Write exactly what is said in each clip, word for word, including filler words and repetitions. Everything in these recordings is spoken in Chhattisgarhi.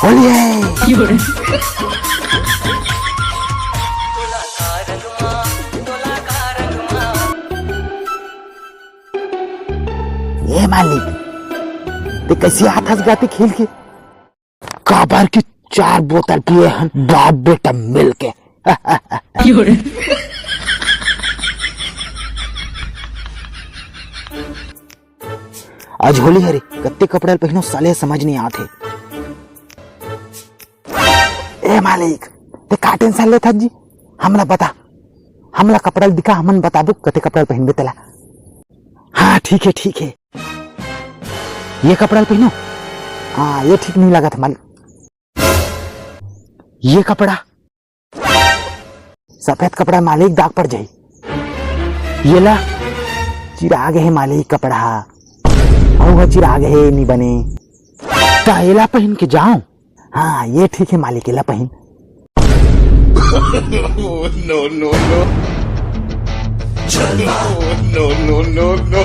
होली है। ए मालिक, ते कैसे हाथ हंस गाती खेल के? काबर के चार बोतल पिए हन बाप बेटा मिल के। आज होली हरे, कत्ते कपड़ा ल पहिनो साले समझ नहीं आत हे। ए मालिक, ते का टेंशन लेथस जी? हमला बता, हमला कपड़ा ल दिखा, हमन बताबो कते कपड़ा ल पहिनबे तेला। हाँ ठीक हे, ठीक हे, ये कपड़ा ल पहिनो। हाँ ये ठीक नहीं लगत हे मालिक, ये कपड़ा सफेद कपड़ा मालिक दाग पड़ जाही। येला चिराग हे मालिक कपड़ा, अउ ह चिराग हे नी बने। त एला पहिन के जाओ। हाँ ये ठीक हे मालिक, एला पहिन। No, no, no. No, no, no, no.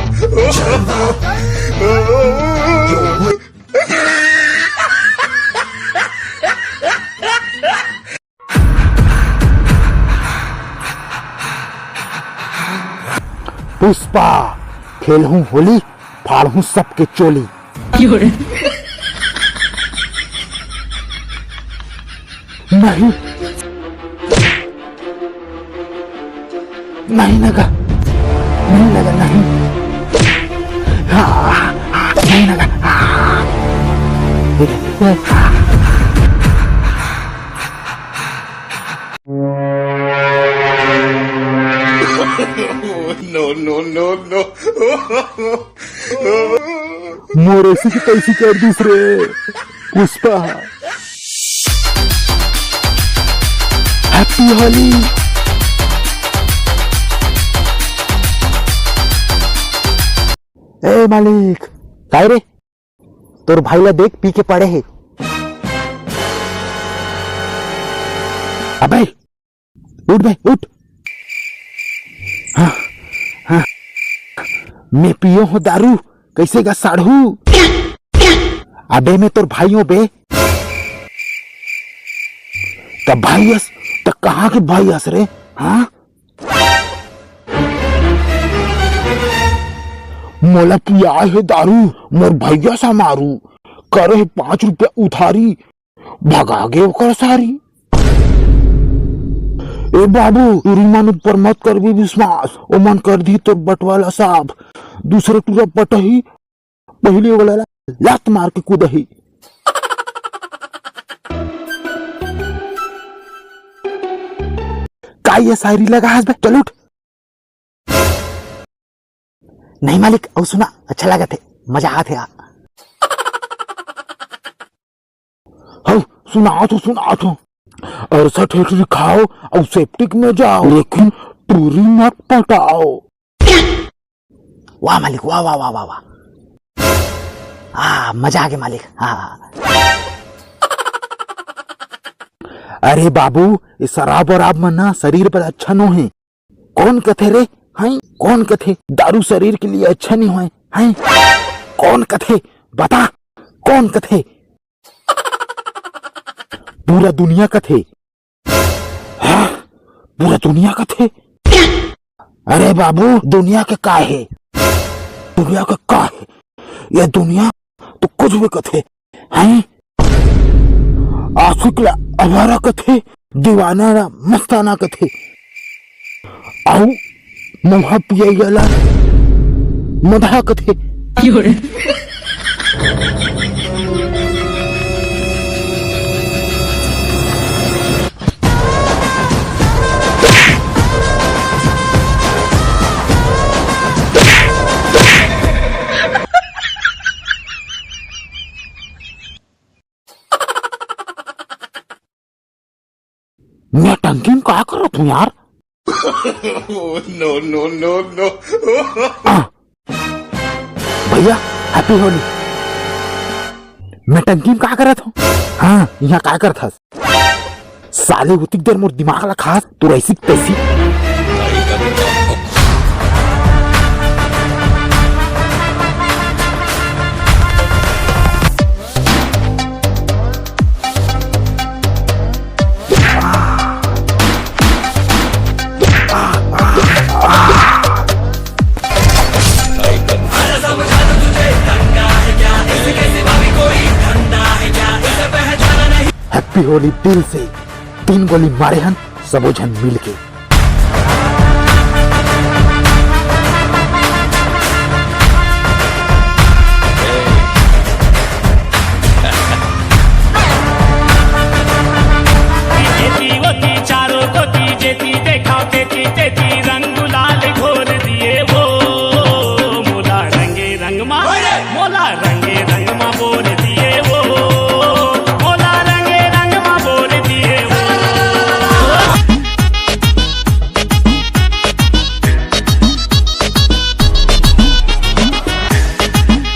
Pushpa, खेलहूं Holi, फाड़हूं सबके चोली। नहीं, नहीं लगा, नहीं लगा, नहीं। हाँ, नहीं लगा। हाँ। No, no, no, no. मोर ऐसी की तैसी कर दिस रे पुष्पा। Happy होली। ए मालिक, काय रे? तोर भाई ला देख, पी के पड़े हे। अबे, उठ बे, उठ। हाँ, हाँ। मैं पियो हूँ दारू, कैसे गा साढ़ू? अबे मैं तोर भाई हूँ बे। त भाई अस, त कहाँ के भाई अस रे? हाँ? मोला पियाए हे दारू, मोर भैया सा मारू, करे हे पाँच रुपया उधारी, भगा गे ओकर सारी। ए बाबू, टूरी मन ऊपर मत करबी विश्वास, ओमन कर दी तोर बटवाला साफ। दूसरे टूरा पटही, पहले वाला ला लात मार के कूदही। का ये शायरी लगा हस बे? चल उठ। नहीं मालिक, अउ सुना, अच्छा लागत हे, मजा आत हे। आ। हौ, सुनात हूँ, सुनात हूँ। अरसा ठेठरी खाओ अउ सेप्टिक में जाओ, लेकिन टूरी मत पटाओ। वाह मालिक, वाह, वाह, वाह, वाह, वाह। आ, मजा आ गया मालिक। हाँ। अरे बाबू, ये शराब वराब मन ना शरीर बर अच्छा नो हे। कौन कथे रे? हैं? कौन कथे दारू शरीर के लिए अच्छा नहीं होय? हैं? कौन कथे? बता, कौन कथे? पूरा दुनिया कथे। हाँ? पूरा दुनिया कथे? अरे बाबू, दुनिया के का हे? दुनिया के का हे? ये दुनिया तो कुछ भी कथे। हैं? आशिक ला आवारा कथे, दीवाना ला मस्ताना कथे, अउ मउहा पियइया ला मदहा कथे। मैं टंकी में का करत हूँ यार? No, no, no, no. आ, भैया, Happy होली। मैं टंकी में का करत हूँ? हाँ, यहाँ का करत हस? साले उतिक देर मोर दिमाग ला खास, तू ऐसी तैसी। पिहोली दिल से तीन गोली मारे हन, सबो झन मिलके।